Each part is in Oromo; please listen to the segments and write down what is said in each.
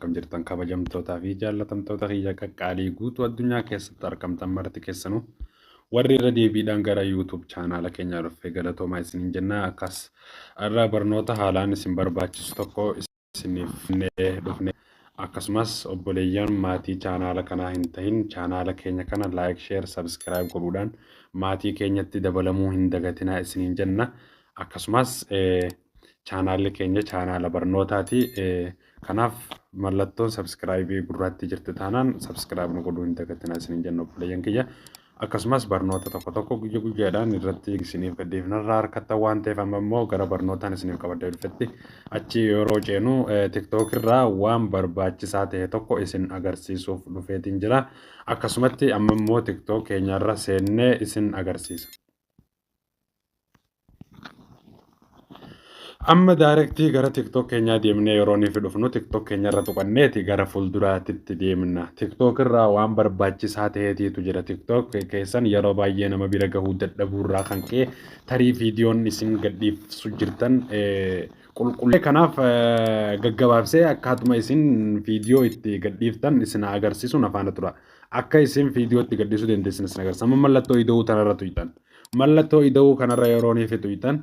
Akkam jirtan kabajamtootaa fi jaallatamtoota kiyya qaqqaalii guutuu addunyaa keessatti argamtan marti keessanuu warri irra deebiidhaan gara YouTube chaanaala keenyaa dhufe galatoomaa isiniin jenna. Akkas irra barnoota haalaan isin barbaachisu tokko isiniif dhufne. Akkasumas obboleeyyan maatii chaanaala kanaa hin tahin chaanaala keenya kana like, share, subscribe godhuudhaan maatii keenyatti dabalamuu hin dagatinaa isiniin jenna. Akkasumas chaanaalli keenya chaanaala barnootaati. Kanaaf mallattoon subscribe gurraatti jirti taanaan subscribe nu godhuu hin dagatinaa isiniin jenna obboleeyyan kiyya. Akkasumas barnoota tokko tokko guyya guyyaadhaan irratti isiniif gadhiifnarraa harkattan waan ta'eef amma immoo gara barnootaan isiniif qabadhee dhufetti achi yeroo ceenu TikTok irraa waan barbaachisaa ta'e tokko isin agarsiisuuf dhufeetiin jira. Akkasumatti amma immoo TikTok keenyarra seennee isin agarsiisa. Amma daarektii gara TikTok keenyaa deemnee yeroo nuyi dhufnu TikTok keenya irra tuqanneeti gara fuulduraatitti deemna. TikTok irraa waan barbaachisaa ta'eetiitu jira. TikTok keessan yeroo baay'ee nama bira gahuu dadhabuu irraa kan ka'e tarii viidiyoon isin gadhiisu jirtan qulqullee kanaaf gaggabaabsee akkaatuma isin viidiyoo itti gadhiiftan isin agarsiisuun afaana tura. Akka isin viidiyoo itti gadhiisuu dandeessan isin agarsiisa. Amma mallattoo ida'uu tanarra tuqxan. Mallattoo ida'uu kanarra yeroo ni fixuutan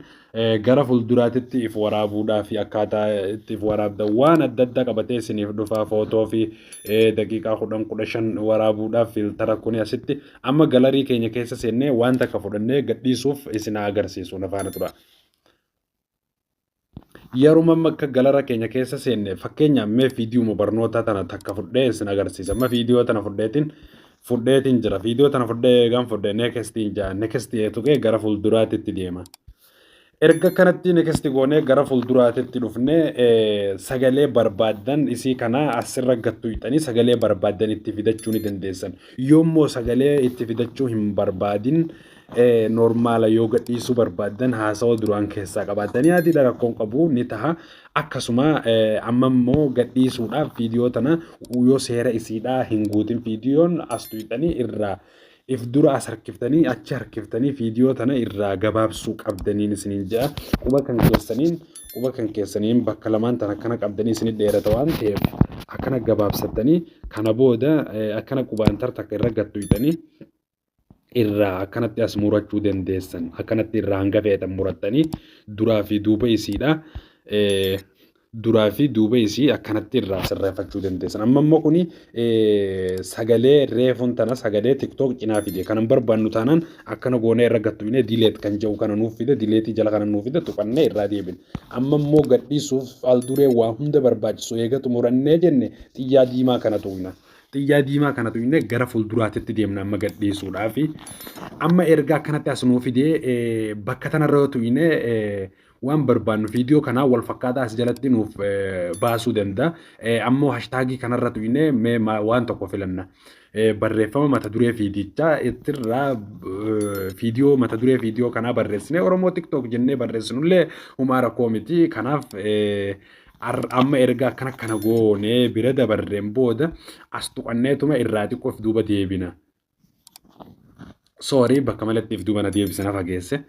gara fuulduraatitti if waraabuudhaa fi akkaataa itti if waraabdan waan adda addaa qabatee isiniif dhufaa footoo fi daqiiqaa 10 15 waraabuudhaaf fiiltara kuni asitti amma galarii keenya keessa seennee waan takka fudhannee gadhiisuuf isin agarsiisu na faana tura. Yeruma amma akka galara keenya keessa seenne fakkeenyaaf mee viidiyoo barnootaa tana takka fudhee isin agarsiisa. Amma viidiyoo tana fudheetiin jira. Viidiyoo tana fudhee eegaan fudhee nextiin jaa next tuqee gara fuulduraatitti deema. Erga kanatti next goonee gara fuulduraatitti dhufnee sagalee barbaaddan isii kana asirra gattu hixanii sagalee barbaaddan itti fidachuu ni dandeessan. Yoommoo sagalee itti fidachuu hin barbaadin, normal yoo gadhiisuu barbaaddan, haasawa duraan keessaa qabaattanii adiidha, rakkoon qabu ni taha. Akkasuma amma immoo gadhiisuudhaaf viidiyoo tana yoo seera isiidhaa hin guutin viidiyoon as tuqxanii irraa if dura as harkiftanii achi harkiftanii viidiyoo tana irraa gabaabsuu qabdaniin isiniin jedha. Quba kan keessaniin bakka lamaan tana akkana qabdanii isinit dheerata waan ta'eef akkana gabaabsattanii kana booda akkana qubaan tartakka irra gattuqxanii irraa akkanatti as murachuu dandeessan. Akkanatti irraa hanga feetan murattanii duraa fi duuba isiidha. Duraa fi duuba isii akkanatti irraa sirreeffachuu dandeessan. Amma immoo kuni sagalee reefuun tana sagalee TikTok cinaa fide. Kanan barbaannu taanaan akkana goonee irra gattuqnee delete kan jedhu kana nuuf fide, delete jala kana nuuf fide, tuqannee irraa deebine. Amma immoo gadhiisuuf al duree waa hunda barbaachisu eega xumurannee jenne xiyyaa diimaa kana tuqna. Xiyyaa diimaa kana tuqnee gara fuulduraatitti deemna amma gadhiisuudhaafi. Amma erga akkanatti as nuu fidee bakka tanarra yoo tuqne waan barbaannu viidiyoo kanaa wal fakkaataa as jalatti nuuf baasuu danda'a. Ammoo hashtag kanarra tuqnee mee waan tokko filanna. Barreeffama mata duree viidichaa ittirraa viidiyoo mata duree viidiyoo kanaa barreessinee Oromoo TikTok jennee barreessinullee humaa rakkoo miti. Kanaaf amma erga akkana kana goonee bira dabarreen booda as tuqanneetuma irraa xiqqoof duuba deebina. Sorry, bakka malatti if duuba na deebise, na fageesse.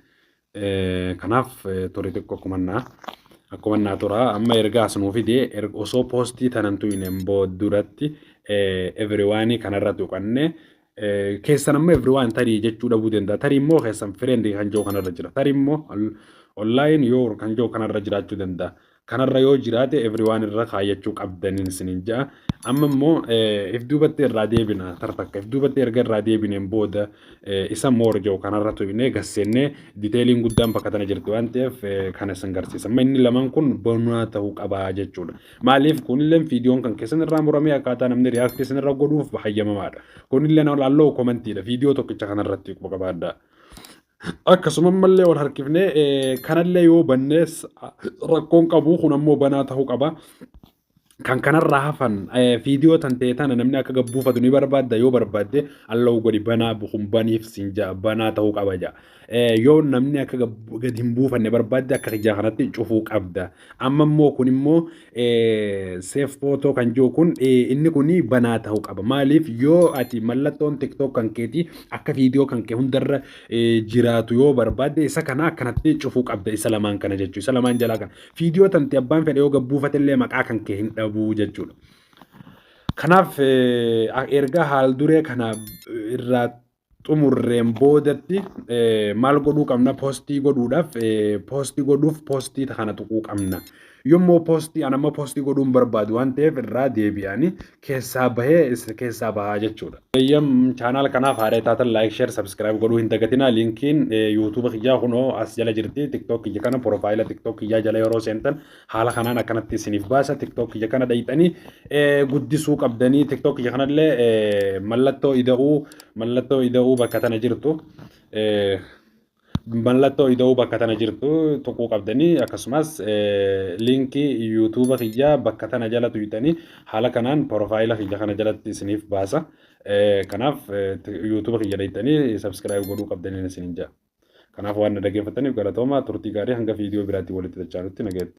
Kanaaf ture xiqqoo akkuma naa tura. Amma erga as nuu fide osoo post tanan tuqneen duratti everyone kanarra tuqanne keessan amma everyone tarii jechuu dhabuu danda'a. Tarii immoo keessan friend kan jiru kanarra jira. Tarii immoo online yoo kan jiru kanarra jiraachuu danda'a. Kanarra yoo jiraate everyone irra kaayyachuu qabdaniin isiniin ja'a. Amma immoo if duubatti irraa deebina tartakka. If duubatti erga irraa deebineen booda isa more jiru kanarra tuqnee gassennee detailiin guddaan bakka tana jirti waan ta'eef kana isin garsiisa. Amma inni lamaan kun banaa ta'uu qabaa jechuudha. Maaliif? Kunillee viidiyoon kan keessan irraa muramee akkaataa namni react isin irra godhuuf hayyamamaadha. Kunillee allow commentiidha. Viidiyoo tokkicha kanarratti quba qabaadha. Akkasuma ammallee wal harkifnee kanallee yoo bannees rakkoon qabu, kun ammoo banaa ta'uu qaba. Kan kanarraa hafan viidiyoo tan ta'e tana namni akka gabbuufatu ni barbaadda yoo barbaadde allow godhi, banaa kun baniif siin ja'a, banaa ta'uu qaba ja'a. Yoo namni akka gad hin buufanne barbaadde akka ijaa kanatti cufuu qabda. Amma immoo kun immoo save photo kan jiru kun inni kun banaa ta'uu qaba. Maaliif? Yoo ati mallattoon TikTok kan keetii akka viidiyoo kan kee hundarra jiraatu yoo barbaadde isa kana akkanatti cufuu qabda, isa lamaan kana jechuudha. Isa lamaan jalaa kana. Viidiyoo tanti abbaan fedhe yoo gabbuufate illee maqaa kan kee hin dhabuu jechuudha. Kanaaf erga haal duree kana irraa xumurreen boodatti maal godhuu qabna? Post godhuudhaaf, post godhuuf post kana tuquu qabna. Yommuu post an amma post godhuun barbaadu waan ta'eef irraa deebi'anii keessaa bahee keessaa bahaa jechuudha. Eeyyam, channel kanaaf haaraa taatan like, share, subscribe godhuu hin dagatinaa. Linkiin YouTube kiyyaa kunoo as jala jirti. TikTok kiyya kana profile TikTok kiyyaa jala yeroo seentan haala kanaan akkanatti isiniif baasa. TikTok kiyya kana dhayxanii guddisuu qabdanii. TikTok kiyya kanallee mallattoo ida'uu bakka tana jirtu. Mallattoo ida'uu bakka tana jirtu tuquu qabdanii, akkasumas linkii YouTube kiyyaa bakka tana jala tuqxanii haala kanaan profile kiyya kana jalatti isiniif baasa. Kanaaf YouTube kiyya dhayxanii subscribe godhuu qabdanii isiniin jedha. Kanaaf waan na dhaggeeffataniif galatooma, turtii gaarii, hanga viidiyoo biraatti walitti dachaanutti nagaatti.